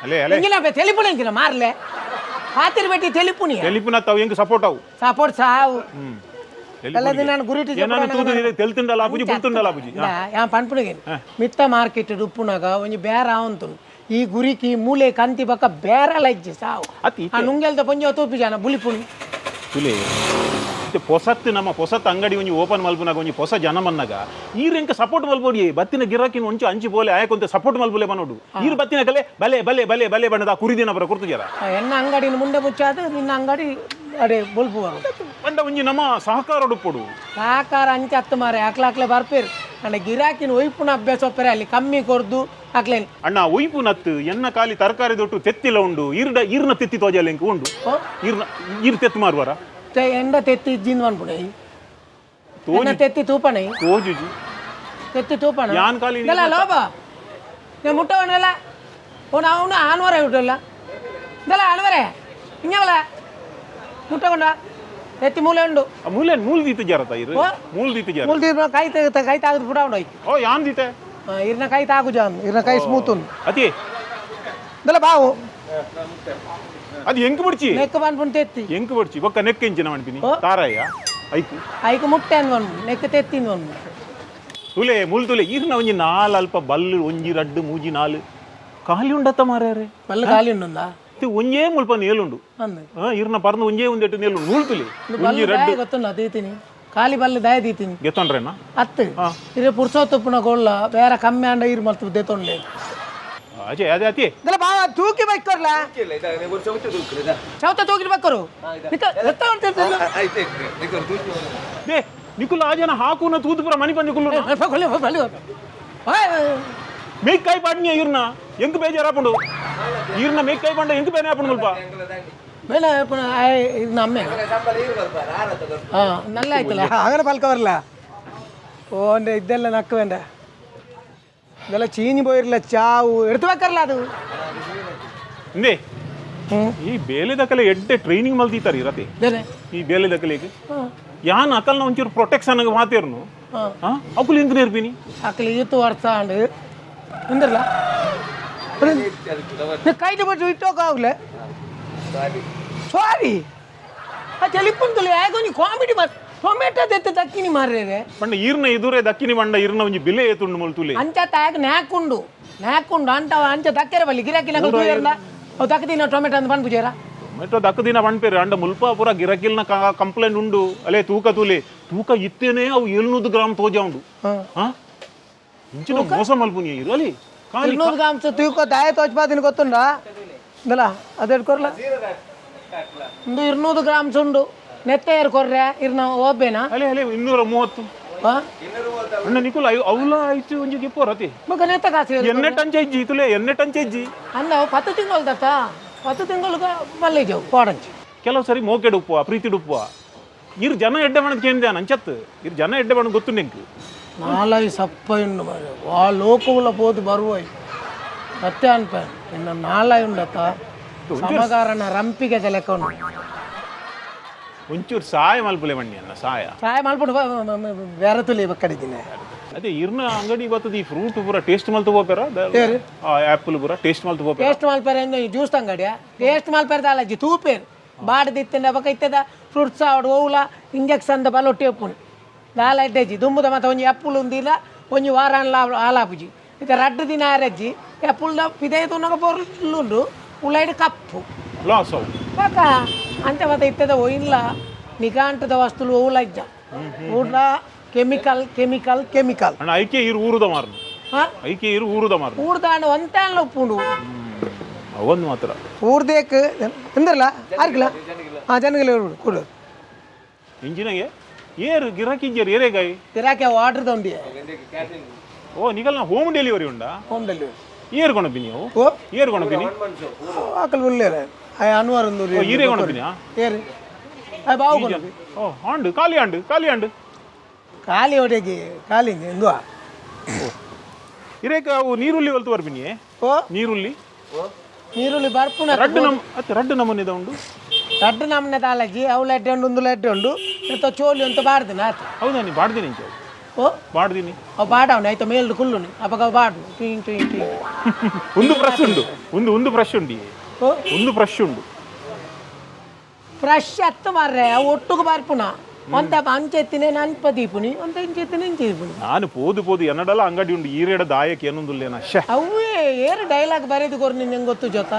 ಅಲೆ ಅಲೆ ಇಂಜಿನ ತೆಲಿಪುಣ ಇಂಚಿನ ಮಾರ್ಲೆ ಪಾತಿರ್ ಬೆಟ್ಟಿ ತೆಲಿಪುನಿ. ತೆಲಿಪುನ ತಾವು ಹೆಂಗ್ ಸಪೋರ್ಟ್ ಅವು. ಸಪೋರ್ಟ್ ಸಾವು. ಎಲ್ಲ ದಿನ ನಾನು ಗುರಿಟಿ. ಏನಾನು ತೂದು ತೆಲ್ತಿಂಡಲ ಆಪುಜಿ, ಬುಲ್ತುಂಡಲ ಆಪುಜಿ. ಯಾ ಪನ್ಪುನಗೆ ಮಿತ್ತ ಮಾರ್ಕೆಟ್ ಉಪ್ಪುನಾಗ ಒಂಜಿ ಬೇರ ಆವಂತು. ಈ ಗುರಿಕಿ ಮೂಲೆ ಕಂತಿ ಬಕ್ಕ ಬೇರ ಲಜ್ಜಿ ಸಾವು. ಅತಿ. ಆ ನುಂಗೆಲ್ದ ಪೊಂಜ ತೂಪು ಜನ ಬುಲಿಪುಣಿ. ತುಲೆ, ಇತ್ತೆ ಪೊಸತ್ತು ನಮ್ಮ ಪೊಸತ್ ಅಂಗಡಿ ಒಂಜಿ ಓಪನ್ ಮಲ್ಪುನಾಗ ಒಂಜಿ ಹೊಸ ಜನ ಮನ್ನಾಗ ಈರ್ ಎಂಕ ಸಪೋರ್ಟ್ ಮಲ್ಪೋಡಿ. ಬತ್ತಿನ ಗಿರಾಕಿನ ಒಂಚು ಅಂಚಿ ಪೋಲೆ ಆಯಕೊಂತ ಸಪೋರ್ಟ್ ಮಲ್ಪುಲೆ ಬನ್ನೋಡು. ಈರ್ ಬತ್ತಿನ ಕಲೆ ಬಲೆ ಬಲೆ ಬಲೆ ಬಲೆ ಬಣ್ಣದ ಕುರಿದಿನ ಬರ ಕೊರ್ತು ಜರ. ಎನ್ನ ಅಂಗಡಿನ ಮುಂಡೆ ಮುಚ್ಚಾದ ನಿನ್ನ ಅಂಗಡಿ ಅಡೆ ಬೊಲ್ಪು ಬರು. ಪಂಡ ಒಂಜಿ ನಮ್ಮ ಸಹಕಾರ ಉಡುಪೊಡು. ಸಹಕಾರ ಅಂಚೆ ಹತ್ತು ಮಾರೆ ಅಕ್ಲ ಅಕ್ಲೆ ಬರ್ಪೇರು. ಅಂಡ ಗಿರಾಕಿನ ಒಯ್ಪುನ ಅಭ್ಯಾಸ ಒಪ್ಪರೆ ಅಲ್ಲಿ ಕಮ್ಮಿ ಕೊರ್ದು ಅಕ್ಲೇನ್. ಅಣ್ಣ, ಒಯ್ಪು ನತ್ತು ಎನ್ನ ಖಾಲಿ ತರಕಾರಿ ದೊಟ್ಟು ತೆತ್ತಿಲ ಉಂಡು. ಈರ್ಡ ಈರ್ನ ತೆತ್ತಿ ತೋಜಲ ಎಂಕ್ ಉಂಡು. ಈರ್ನ ಈರ್ ತೆತ್ತು ಮಾರುವರ? ಎಂಡ ತೆತ್ತಿ ಇಜ್ಜಿಂದ್ ಪನ್ಪುಣೆ. ಎನ್ನ ತೆತ್ತಿ ತೂಪಣೆ. ತೋಜುಜಿ. ತೆತ್ತಿ ತೂಪಣ. ಯಾನ್ ಖಾಲಿ. ಇದೆಲ್ಲ ಲೋಬ నేను ಮುಟ್ಟವನಲ್ಲ ಓ ನಾವು ಆನ್ವರ ಬಿಟ್ಟಲ್ಲ. ಇದೆಲ್ಲ ಆನ್ವರೆ ಹಿಂಗವಲ್ಲ ಮುಟ್ಟಕೊಂಡ ತೆತ್ತಿ ಮೂಲೆ ಉಂಡು. ಆ ಮೂಲೆ ಮೂಲ್ ದೀತ ಜರತ ಇರು. ಓ? ಮೂಲ್ ದೀತ ಜರ. ಮೂಲ ತೀರ್ಮ ಕೈ ತೆಗೆ ಕೈ ತಾಗದು ಪುಡ ಉಂಡು. ಓ, ಯಾನ್ ದೀತೆ? ಇರ್ನ ಕೈ ತಾಗು ಜಾನ್, ಇರ್ನ ಕೈ ಸ್ಮೂತ್ ಉಂಡು. ಅತಿ. ಇದೆಲ್ಲ ಬಾವು. ಅದು ಎಂಕ್ ಬಿಡ್ಚಿ. ನೆಕ್ ಪನ್ಪುಂಡು ತೆತ್ತಿ. ಎಂಕ್ ಬಿಡ್ಚಿ ಬೊಕ್ಕ ನೆಕ್ ಇಂಚಿನ ಮನ್ಪಿನಿ. ಓ? ತಾರಾಯ ಐಕು. ಐಕ್ ಮುಟ್ಟೆ ಅನ್ವನ್ ನೆಕ್ ತೆತ್ತಿಂದು ಅನ್ವನ್. ತುಲೆ ಮೂಲ್ ತುಲೆ, ಈರ್ನ ಒಂಜಿ ನಾಲ್ ಅಲ್ಪ ಬಲ್ಲು ಒಂಜಿ ರಡ್ಡು ಮೂಜಿ ನಾಲ್ ಖಾಲಿ ಉಂಡತ್ತ ಮಾರ್ಯಾರೆ. ಬಲ್ಲು ಖಾಲಿ ಉಂಡುಂದಾ? ತಿ ಒಂಜೇ ಮುಲ್ಪ ನೇಲುಂಡು. ಅಂದು. ಆ, ಈರ್ನ ಪರ್ದು ಒಂಜೇ ಒಂದೆಟ್ಟು ನೇಲುಂಡು. ನೂಲ್ ತುಲೆ ಒಂಜಿ ಬಲ್ಲು ರಡ್ಡು. ದಾಯ ಗೊತ್ತುಂಡ ದೀತೀನಿ, ಖಾಲಿ ಬಲ್ಲು ದಾಯ ದೀತೀನಿ. ಗೆತ್ತೊಂಡ್ರೇನಾ? ಅತ್ತು, ಇರೆ ಪುರ್ಸೋತುಪ್ಪುನ ಗೋಳ್ಳ ಬೇರೆ ಕಮ್ಮಿ ಅಂಡ ಇರು ಮಲ್ತು ದೇತೊಂಡೆ. ಅಜೆ ಅದೇ ಅತಿ. ಇದೆಲ್ಲ ಬಾವ ತೂಕಿ ಬೈಕೊರ್ಲ. ಚೌತ ತೂಕಿ ಬಕ್ಕರು. They ನಿಕುಲ್ ಆ ಜನ ಹಾಕುನ ತೂತು ಪುರ ಮನಿ ಪಂಜ ಕುಲ್ಲು. ಮೇಕ್ ಕಾಯಿ ಪಾಡ್ನಿಯ ಈರ್ನ ಎಂಕ್ ಬೇಜಾರಾಪುಂಡು. ಈರ್ನ ಮೇಕ್ ಕಾಯಿ ಪಂಡ ಎಂಕ್ ಬೇನೆ ಆಪುಂಡು ಮುಲ್ಪ. ಮೇಲೆ ಇದು ನಮ್ಮೆ. ಹಾ, നല്ല ಆಯ್ತಲ್ಲ. അങ്ങനെ പൽക്ക വരില്ല. ഓൻ്റെ ഇതെല്ലാം നക്ക് വേണ്ട. ഇതെല്ലാം ചീഞ്ഞു പോയിരില്ല. ചാವು എടുത്തു വെക്കാറില്ല അത്. ಇಂದೇ ಈ ಬೇಲೆ ದಕಲೆ ಎಡ್ಡೆ ಟ್ರೈನಿಂಗ್ ಮಲ್ತೀತಾರೆ ಇರತೆ. ഇതന്നെ. ಈ ಬೇಲೆ ದಕಲೆಗ್ ಯಾನ್ ಅಕಲ್ನ ಒಂಚೂರು ಪ್ರೊಟೆಕ್ಷನ್ ಮಾತೇರ್ನು. ಹಾ, ಅಕುಲು ಎಂಕ್ ನೇರ್ಪಿನಿ. ಅಕ್ಲಿ ಈತು ವರ್ಷ ಅಂಡ್ ಎಂದ್ರಲ್ಲ ಕೈದು ಬಿಟ್ಟು ಇಟ್ಟೋಕಾಗ್ಲೆ. ಸಾರಿ, ಆ ಚಲಿಪುಂತುಲಿ ಆಗೊಂಜಿ ಕಾಮಿಡಿ ಮಾರ್. ಟೊಮೆಟೊ ದೆತ್ತು ದಕ್ಕಿನಿ ಮಾರ್ರೆ. ಪಂಡ ಈರ್ನ ಎದುರೇ ದಕ್ಕಿನಿ ಬಂಡ ಈರ್ನ ಒಂಜಿ ಬಿಲೆ ಏತುಂಡು ಮುಲ್ತುಲೆ. ಅಂಚ ತಾಯಕ್ ನ್ಯಾಕುಂಡು ನ್ಯಾಕುಂಡು ಅಂಟ ಅಂಚ ದಕ್ಕೆರೆ ಬಲ್ಲಿ ಗಿರಾಕಿ ನಕಲು ತೂಯರ್ಲ ಅವು ದಕ್ಕದಿನ ಟೊಮೆಟೊ ಅಂತ ಪನ್ಪುಜೇರ. ಟೊಮೆಟೊ ದಕ್ಕದಿನ ಪನ್ಪೇರು. ಅಂಡ ಮುಲ್ಪ ಪೂರ ಗಿರಕಿಲ್ನ ಕಂಪ್ಲೇಂಟ್ ಉಂಡು. ಅಲೇ, ತೂಕ ತೂಲೆ, ತೂಕ ಇತ್ತೇನೆ ಅವು 700 ಗ್ರಾಮ್ ತೋಜ ಉಂಡು. ಹಾ, ಇಂಚಿನ ಮೋಸ ಮಲ್ಪುನಿ ಇರು ಅಲ್ಲಿ ಖಾಲಿ. 200 ಗ್ರಾಮ್ಸ್ ತೂಕ ದಾಯ ತೋಚ್ಪಾದಿನ ಗೊತ್ತುಂಡ ಇಂದಲ ಅದೇಡ್ ಕೊರ್ಲ. ಒಂದು 200 ಗ್ರಾಮ್ಸ್ ಉಂಡು. ನೆತ್ತ ಏರ್ ಕೊರ್ರೆ ಇರ್ನ ಓಬೇನಾ? ಅಲೆ ಅಲೆ, 230. ಅಣ್ಣ ನಿಕುಲ್ ಅವಲ ಆಯ್ತು ಒಂಜಿ ಗಿಪ್ಪೋರ್ ಅತಿ. ಬೊಕ ನೆತ್ತ ಕಾಸು ಏರ್? ಎಣ್ಣೆ ಟಂಚ ಇಜ್ಜಿ ತುಲೆ, ಎಣ್ಣೆ ಟಂಚ ಇಜ್ಜಿ. ಅಲ್ಲ, ಅವು 10 ತಿಂಗಳು ದತ್ತ, 10 ತಿಂಗಳು ಮಲ್ಲೆ ಜವು ಕೋಡಂಚಿ. ಕೆಲವು ಸರಿ ಮೋಕೆಡ್ ಉಪ್ಪುವ, ಪ್ರೀತಿ ಉಪ್ಪುವ. ಇರ್ ಜನ ಎಡ್ಡೆ ಬಣ್ಣದ ಕೇಂದ್ರ ಅಂಚತ್ತು. ಇರ್ ಜನ ಎಡ್ಡೆ ಬಣ್ಣ ಗೊತ್ತು ನಿಂಕ್. ನಾಲೈ ಸಪ್ಪ ಉಂಡು ಮಾರ್ರೆ. ವಾ ಲೋಕವುಲ ಪೋದು ಬರುವೈ ಸತ್ಯ ಅನ್ಪ. ಇನ್ನು ನಾಲೈ ಉಂಡತ್ತ ಸಮಗಾರನ ರಂಪಿಗೆ ಲೆಕ್ಕ ಉಂಡು. ಒಂಚೂರು ಸಹಾಯ ಮಲ್ಪುಲೆ ಮಣ್ಣಿ ಅನ್ನ ಸಹಾಯ. ಸಹಾಯ ಮಲ್ಪುಂಡು ಬೇರೆ ತುಲಿ ಬಕ್ಕಡಿದ್ದೀನಿ. ಅದೇ ಇರ್ನ ಅಂಗಡಿ ಬರ್ತದೆ. ಈ ಫ್ರೂಟ್ ಪೂರ ಟೇಸ್ಟ್ ಮಲ್ತು ಪೋಪೆರ? ಏರು? ಆ ಆ್ಯಪಲ್ ಪೂರ ಟೇಸ್ಟ್ ಮಲ್ತು ಪೋಪೆರ? ಟೇಸ್ಟ್ ಮಲ್ಪೆರೆ ಜ್ಯೂಸ್ ತಂಗಡಿಯ ಟೇಸ್ಟ್ ಮಲ್ಪೆರೆ ದಾಲಜ್ಜಿ ತೂಪೇರು ಬಾಡದಿತ್ತಿಂಡ ಬೊಕ ಇತ್ತದ ಫ್ರೂಟ್ಸ್ ಆವಡು ಓವುಲ ಇಂಜೆಕ್ಷನ್ ದ ಬಲೊಟ್ಟಿ ಉಪ್ಪುಂಡು. ದಾಲ ಎಡ್ಡೆಜ್ಜಿ. ದುಂಬುದ ಮತ್ತೆ ಒಂಜಿ ಅಪ್ಪುಲು ಉಂದಿಲ್ಲ, ಒಂಜಿ ವಾರ ಆಲಾಪುಜಿ. ಇತ್ತೆ ರಡ್ಡು ದಿನ ಆರಜ್ಜಿ. ಅಪ್ಪುಲ್ದ ಪಿದೈ ತುನಗ ಪೊರ್ಲುಂಡು, ಉಲೈಡ್ ಕಪ್ಪು. ಲಾಸ್ ಅವು. ಬೊಕ ಅಂಚ ಮತ್ತೆ ಇತ್ತದ ಒಯಿನ್ಲ ನಿಘಾಂಟದ ವಸ್ತುಲು ಓವುಲ ಇಜ್ಜ. ಊರ್ಲ ಕೆಮಿಕಲ್ ಕೆಮಿಕಲ್ ಕೆಮಿಕಲ್. ಅಣ್ಣ, ಐಕೆ ಇರು ಊರುದ ಮಾರ್ನು. ಹಾ. ಐಕೆ ಇರು ಊರುದ ಮಾರ್ನು. ಊರ್ದಾಂಡ ಒಂತಾನ್ಲ ಉಪ್ಪುಂಡು. ಅವೊಂದು ಮಾತ್ರ. ಊರ್ದೇಕ್ ಎಂದ್ರಲ್ಲ ಆರ್ಗಿಲ್ಲ. ಹಾಂ, ಜನಗಳು ಕೊಡು. ಇಂಜಿನಗೆ ಏರು ಗಿರಾಕಿ ಇಜ್ಜೇರು ಏರೇಗಾಯಿ. ಗಿರಾಕಿ ಆರ್ಡರ್ ತೊಂಡಿ. ಓ, ನಿಗಲ್ನ ಹೋಮ್ ಡೆಲಿವರಿ ಉಂಡಾ? Home delivery. ಏರು ಕೊಣಪಿನಿ ಅವು? ಓ. ಏರು ಕೊಣಪಿನಿ? ಆಕಲ್ ಉಳ್ಳೇರ ಆಯ್ ಅನ್ವರ್ ಒಂದು. ಓ, ಈರೇ ಕೊಣಪಿನಿ? ಏರು ಆಯ್ ಬಾವು ಕೊಣಪಿ. ಓ, ಆಂಡು ಖಾಲಿ ಆಂಡು ಖಾಲಿ ಆಂಡು. ಖಾಲಿ ಒಡೆಗೆ ಖಾಲಿ ಎಂದುವ. ಇರೇಕ ಅವು ನೀರುಳ್ಳಿ ಒಲ್ತು ಬರ್ಪಿನಿ? ಓ. ನೀರುಳ್ಳಿ. ನೀರುಳ್ಳಿ ಬರ್ಪುನ. ರಡ್ಡು ನಮ್ ಅತ್ತೆ ರಡ್ಡು ನಮೂನಿದ ಉಂಡು. ರಡ್ಡು ನಮೂನೆ ತಾಲಜಿ. ಅವು ಲಡ್ಡೆ ಉಂಡು, ಒಂದು ಲಡ್ಡೆ ಉಂಡು. ಎಂತ ಚೋಲಿ ಅಂತ ಬಾರ್ದಿನ ಆತು. ಹೌದಾ? ನೀ ಬಾಡ್ದಿನಿ ಇಂಚ. ಓ. ಬಾಡ್ದಿನಿ. ಅವು ಬಾಡವನೆ ಆಯ್ತು, ಮೇಲ್ಡು ಕುಲ್ಲುನಿ ಅಪಗ ಅವು ಬಾಡು ಟ್ವಿಂಗ್ ಟ್ವಿಂಗ್ ಟ್ವಿಂಗ್. ಒಂದು ಫ್ರೆಶ್ ಉಂಡು, ಒಂದು ಒಂದು ಫ್ರೆಶ್ ಉಂಡು. ಓ. ಒಂದು ಫ್ರೆಶ್ ಉಂಡು. ಫ್ರೆಶ್ ಅತ್ತು ಮಾರ್ರೆ, ಅವು ಒಟ್ಟುಗು ಬರ್ಪುನ ಒಂತ ಅಂಚೆತ್ತಿನೇ ಅನ್ಪ ದೀಪುನಿ, ಒಂತ ಇಂಚೆತ್ತಿನ ಇಂಚೆ ದೀಪುನಿ. ನಾನು ಪೋದು ಪೋದು ಎನ್ನಡಲ ಅಂಗಡಿ ಉಂಡು, ಈರೇಡ ದಾಯಕ್ಕೆ ಏನೊಂದುಲ್ಲೇನ, ಶ್ಯೆ. ಅವೇ ಏರು ಡೈಲಾಗ್ ಬರೆದು ಕೊರು ನಿನ್ನೆ ಗೊತ್ತು ಜೊತ.